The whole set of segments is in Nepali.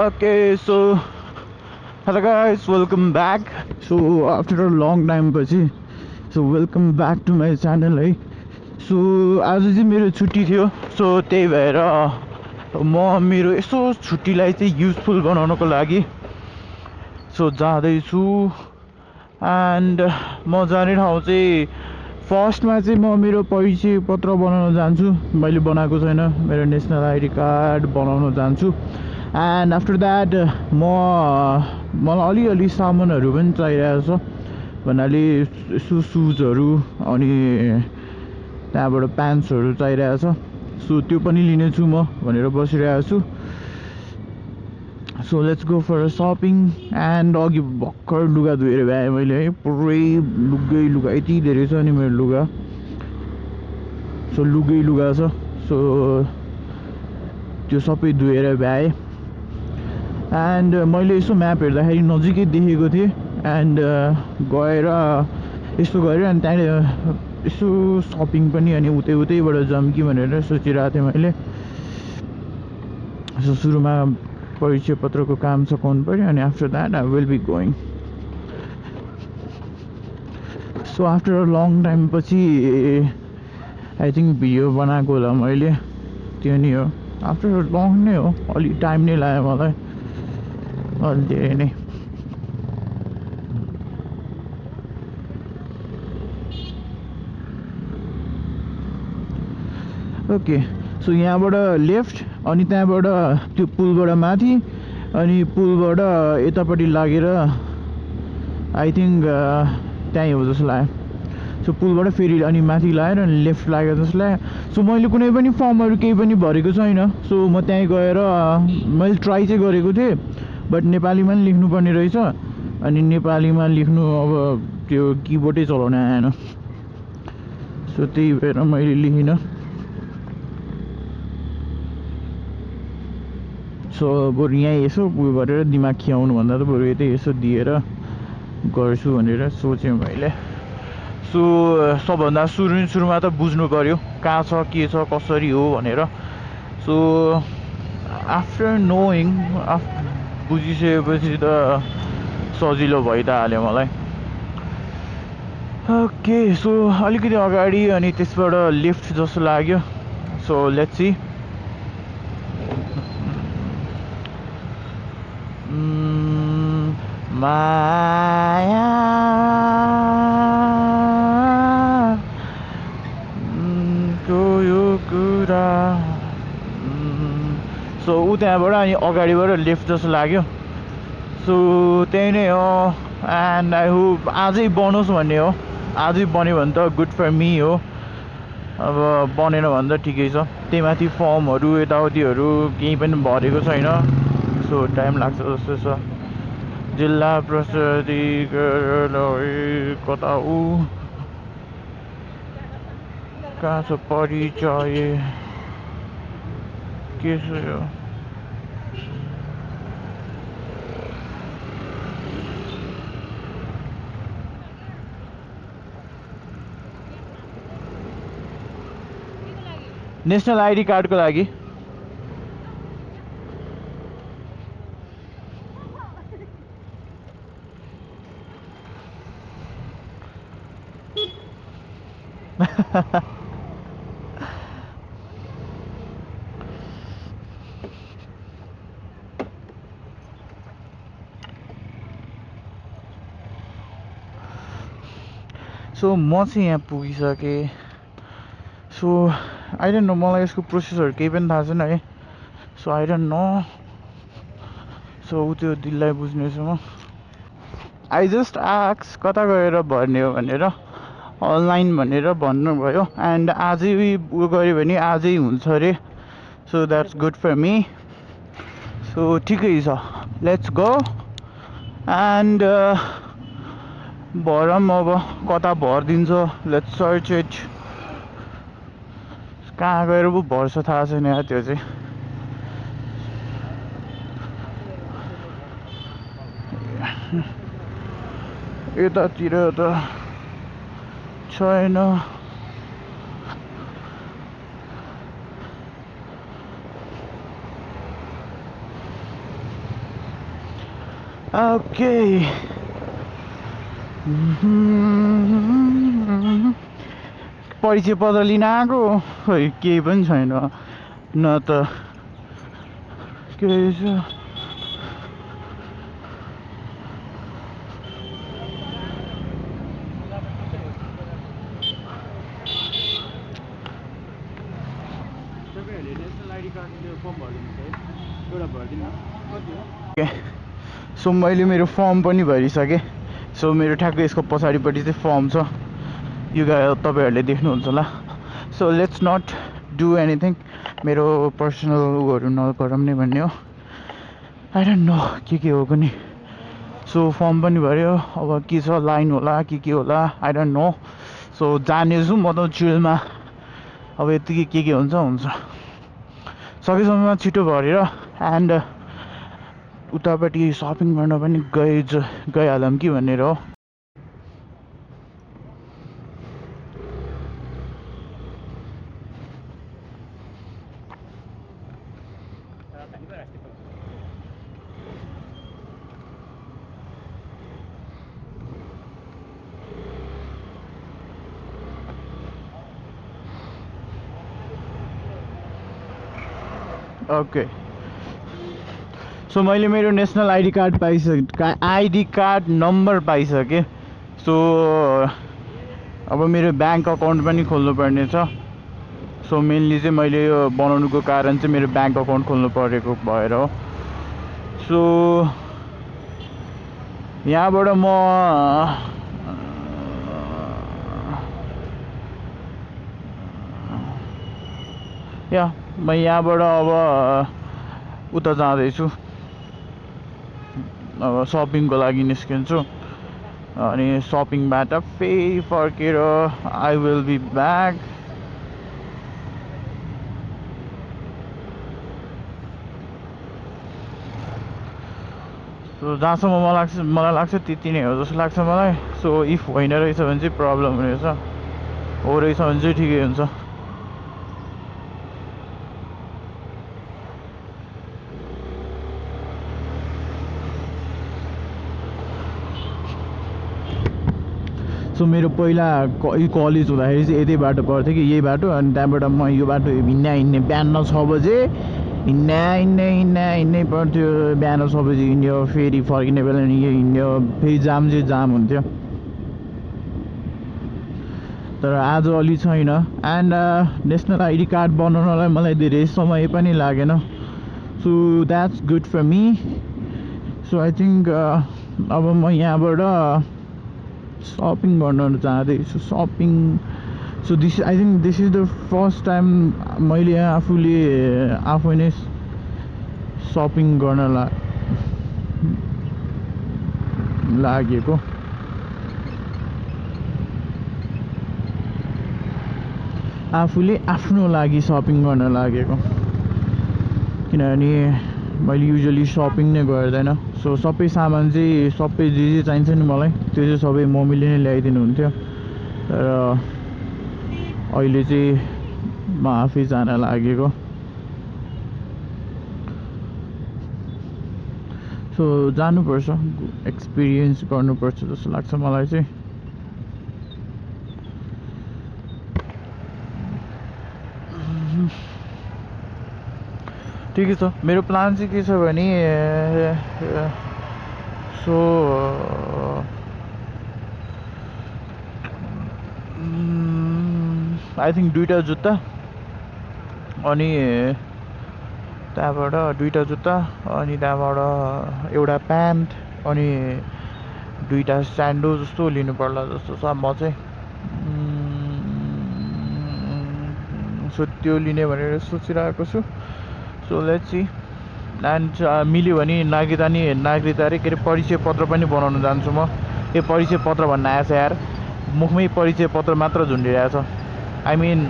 Okay, so hello guys, welcome back. So after a long time पछि so welcome back to my channel है. So आज चाहिँ मेरो छुट्टी थियो. So त्यही भएर म मेरो यसो छुट्टीलाई चाहिँ युजफुल बनाउनको लागि so जाँदैछु एन्ड म जाने ठाउँ चाहिँ फर्स्टमा चाहिँ म मेरो परिचय पत्र बनाउन जान्छु. मैले बनाएको छैन. मेरो नेसनल आइडी कार्ड बनाउन जान्छु. एन्ड आफ्टर द्याट मलाई अलिअलि सामानहरू पनि चाहिरहेको छ. भन्नाले यसो सुजहरू अनि त्यहाँबाट प्यान्ट्सहरू चाहिरहेको छ. सो त्यो पनि लिनेछु म भनेर बसिरहेको छु. So let's go for shopping. And अघि भर्खर लुगा धोएर भ्याएँ मैले है. पुरै लुगा यति धेरै छ नि मेरो लुगा. सो लुगा छ. सो त्यो सबै धोएर भ्याएँ. एन्ड मैले यसो म्याप हेर्दाखेरि नजिकै देखेको थिएँ. एन्ड गएर यसो गरेँ अनि त्यहाँनिर यसो सपिङ पनि अनि उतैबाट जाऊँ कि भनेर सोचिरहेको थिएँ मैले. सो सुरुमा परिचय पत्रको काम सघाउनु पऱ्यो अनि after that I will be going. So after a long time पछि आई थिङ्क भिडियो बनाएको होला मैले. त्यो नि हो. आफ्टर लङ नै हो. अलिक टाइम नै लाग्यो मलाई. अलि धेरै नै. ओके, सो यहाँबाट लेफ्ट अनि त्यहाँबाट त्यो पुलबाट माथि अनि पुलबाट यतापट्टि लागेर आई थिङ्क त्यहीँ हो जस्तो लाग्यो. सो पुलबाट फेरि अनि माथि लागेर अनि लेफ्ट लाग्यो जस्तो लाग्यो. सो मैले कुनै पनि फर्महरू केही पनि भरेको छैन. सो म त्यहीँ गएर मैले ट्राई चाहिँ गरेको थिएँ बट नेपालीमा पनि लेख्नुपर्ने रहेछ. अनि नेपालीमा लेख्नु अब त्यो किबोर्डै चलाउन आएन. सो त्यही भएर मैले लेखिनँ. सो बरु यहीँ यसो उयो गरेर दिमाग खियाउनुभन्दा त बरु यतै यसो दिएर गर्छु भनेर सोचेँ मैले. सो सबभन्दा सुरुमा त बुझ्नु पऱ्यो कहाँ छ के छ कसरी हो भनेर. सो आफ्टर नोइङ बुझिसकेपछि त सजिलो भइ त हाल्यो मलाई. ओके, सो अलिकति अगाडि अनि त्यसबाट लेफ्ट जस्तो लाग्यो. So let's see. माया को यो कुरा. सो ऊ त्यहाँबाट अनि अगाडिबाट लेफ्ट जस्तो लाग्यो. सो त्यही नै हो. एन्ड आई होप आजै बनोस् भन्ने हो. आजै बन्यो भने त गुड फर मी हो. अब बनेन भने त ठिकै छ. त्यही माथि फर्महरू यताउतिहरू केही पनि भरेको छैन. सो टाइम लाग्छ जस्तो छ. जिल्ला प्रशासनिक कता ऊ कहाँ छ परिचय के छ यो. नेसनल आइडी कार्डको लागि. सो म चाहिँ यहाँ पुगिसकेँ. सो आई डोन्ट नो, मलाई यसको प्रोसेसहरू केही पनि थाहा छैन है. So I don't know. So ऊ त्यो दिललाई बुझ्नेछु म. आई जस्ट आक्स कता गएर भर्ने हो भनेर. अनलाइन भनेर भन्नुभयो. एन्ड आजै उयो गऱ्यो भने आजै हुन्छ अरे. So that's good for me. So ठिकै छ. Let's go. एन्ड भरौँ अब कता भरिदिन्छ. Let's search it. कहाँ गएर पो भर्छ थाहा छैन यार त्यो चाहिँ. यतातिर त छैन. ओके परिचय पत्र लिन आएको खोइ केही पनि छैन न त के छ सो मैले मेरो फर्म पनि भरिसकेँ सो मेरो ठ्याक्कै यसको पछाडिपट्टि चाहिँ फर्म छ यो तपाईँहरूले देख्नुहुन्छ होला so let's not do anything मेरो पर्सनल उयोहरू नगराउने भन्ने हो आई डोन्ट नो के हो कुनै सो फर्म पनि भर्यो अब के छ लाइन होला के होला आई डोन्ट नो सो जानेछु म त चिलमा अब यतिकै के हुन्छ हुन्छ सकेसम्म छिटो भरेर एन्ड उतापट्टि सपिङ गर्न पनि गइहालौँ कि भनेर हो ओके सो मैले मेरो नेसनल आइडी कार्ड पाइसकेँ आइडी कार्ड नम्बर पाइसकेँ सो अब मेरो ब्याङ्क अकाउन्ट पनि खोल्नुपर्ने छ सो मेनली चाहिँ मैले यो बनाउनुको कारण चाहिँ मेरो ब्याङ्क अकाउन्ट खोल्नु परेको भएर हो सो यहाँबाट म म यहाँबाट अब उता जाँदैछु अब सपिङको लागि निस्किन्छु अनि सपिङबाट फेरि फर्केर I will be back so जहाँसम्म मलाई लाग्छ त्यति नै हो जस्तो लाग्छ मलाई सो इफ होइन रहेछ भने चाहिँ प्रब्लम हुनेछ हो रहेछ भने चाहिँ ठिकै हुन्छ सो मेरो पहिला कलेज हुँदाखेरि चाहिँ यतै बाटो पर्थ्यो कि यही बाटो अनि त्यहाँबाट म यो बाटो हिँड्ने बिहान 6 बजे हिँड्नै पर्थ्यो बिहान 6 बजे हिँड्यो फेरि फर्किने बेला यो हिँड्यो फेरि जाम हुन्थ्यो तर आज अलि छैन एन्ड नेसनल आइडी कार्ड बनाउनलाई मलाई धेरै समय पनि लागेन so that's good for me so I think अब म यहाँबाट सपिङ गर्न जाँदैछु shopping so I think this is the first time मैले आफै नै सपिङ गर्न लागेको आफूले आफ्नो लागि सपिङ गर्न लागेको किनभने मैले युजली सपिङ नै गर्दैन सो सबै सामान चाहिँ सबै जे चाहिन्छ नि मलाई त्यो चाहिँ सबै मम्मीले नै ल्याइदिनु हुन्थ्यो तर अहिले चाहिँ म आफै जान लागेको सो जानुपर्छ एक्सपिरियन्स गर्नुपर्छ जस्तो लाग्छ मलाई चाहिँ ठिकै छ मेरो प्लान चाहिँ के छ भने सो आई थिङ्क 2टा जुत्ता अनि त्यहाँबाट 2टा जुत्ता अनि त्यहाँबाट एउटा प्यान्ट अनि 2टा स्यान्डो जस्तो लिनु पर्ला जस्तो छ म चाहिँ सो त्यो लिने भनेर सोचिरहेको छु सो लेट्स सी एन्ड मिल्यो भने नागरिकता रे के अरे परिचय पत्र पनि बनाउन जान्छु म यो परिचय पत्र भन्न आएछ यार मुखमै परिचय पत्र मात्र झुन्डिरहेछ आई मिन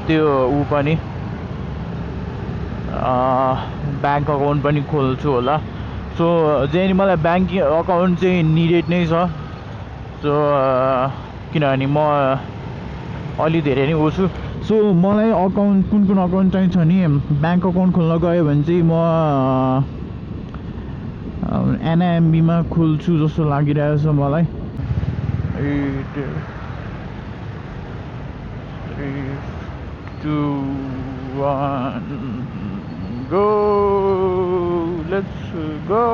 त्यो ऊ पनि ब्याङ्क अकाउन्ट पनि खोल्छु होला सो चाहिँ मलाई ब्याङ्क अकाउन्ट चाहिँ निडेड नै छ सो किनभने म अलि धेरै नै छु सो मलाई अकाउन्ट कुन अकाउन्ट चाहिन्छ नि ब्याङ्क अकाउन्ट खोल्न गयो भने चाहिँ म एनआइएमबीमा खोल्छु जस्तो लागिरहेछ मलाई 8 3 2 1 go let's go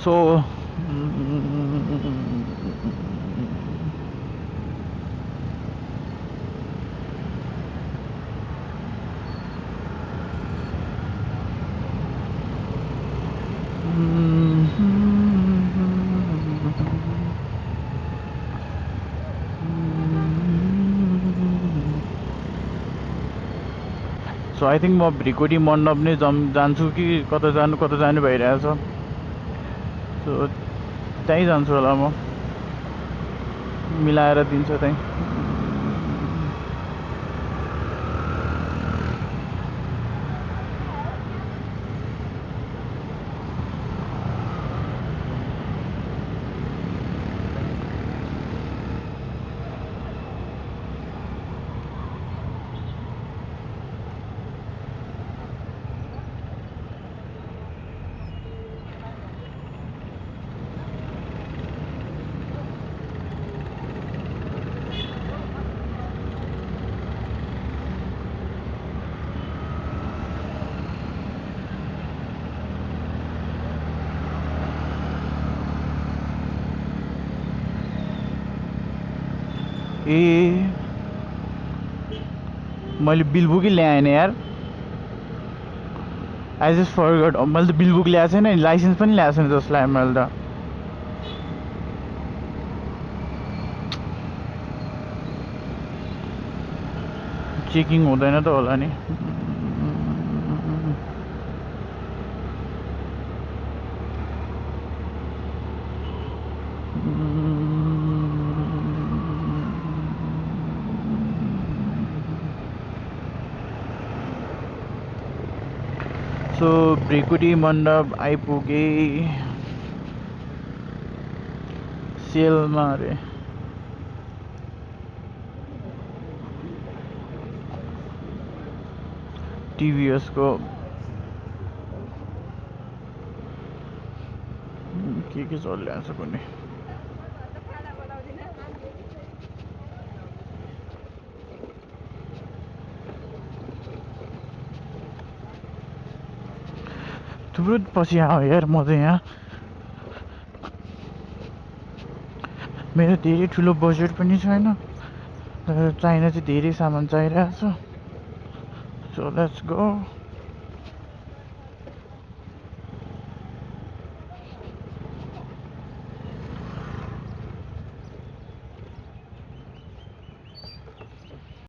so so I think म भ्रिकुटी मण्डप नै जान्छु कि कता जानु भइरहेछ सो त्यहीँ जान्छु होला म मिलाएर दिन्छ त्यहीँ ए मैले बिलबुकै ल्याएन यार आई जस्ट फरगट मैले त बिलबुक ल्याएको छैन नि लाइसेन्स पनि ल्याएको छैन जस्तो लाग्यो मैले त चेकिङ हुँदैन त होला नि सो भ्रिकुटी मण्डप आइपुगे सेलमा अरे टिभीएस को के चलिरहेछ कुनै थुप्रो पछि आयो यार म चाहिँ यहाँ मेरो धेरै ठुलो बजेट पनि छैन चाहिन चाहिँ धेरै सामान चाहिरहेछ सो लेट्स गो